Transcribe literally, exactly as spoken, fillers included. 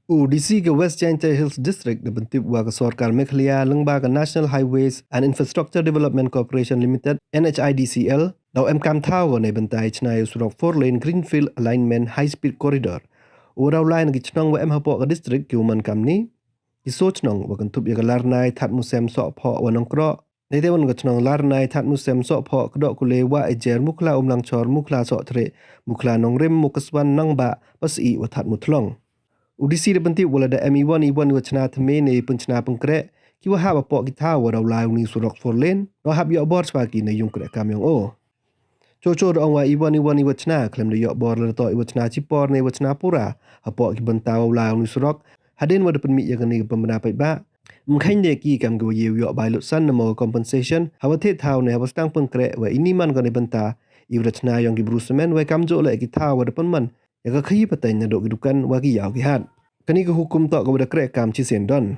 U DC ka West Jaintia Hills District da pyntip wa ka sorkar Meghalaya lyngba ka National Highways and Infrastructure Development Corporation Limited, NHIDCL, daw em kam thaw ko neibynta i chna ya u surok four lane Greenfield Alignment High Speed Corridor, u daw lai na ki chnong wa em hapoh ka district ki wa man kamni: Ki Soo Chnong, wa kynthup ya ka Larnai, Thadmuthlong, Sohphoh wa Nongkroh. Neite wan ka chnong Larnai, Thadmuthlong, Sohphoh, Kdohkulei, Wahiajer, Mukhla Umlangchor, Mukhla Sohtreh, Mukhla Nongrim, Mukeswan, Nangbah, Pasih wa Thadmuthlong. U DC da pyntip wa lada em iwon iwon i wa chna thymme ne pynchna pynkreh ki wa hap hapoh ki thaw wa daw lai u ni u surok four lane, daw hap yoh bor chwa ki na yung kreh kam yong o. Chocho da ong wa iwon iwon i wa chna khlem da yoh bor, lada toh i wa chna chipor ne i wa chna pura hapoh ki bynta wa u lai u ni u surok, hadien wa da pynmih ya kani ka pynbna paidbah, ym kheiñ de ki kam ki wa ye u yoh bai lutsan namo ka compensation ha wa thied thaw ne ha wa sdang pynkreh, wa ini man ko neibynta i wa da chna yong ki bru samen, wa kamjooh leh ki thaw wa da pynman ya ka khayi pateng nadooh ki dukan wa ki yaw ki hat. Kani ka hukum toh ka wa da kreh kam chisien don.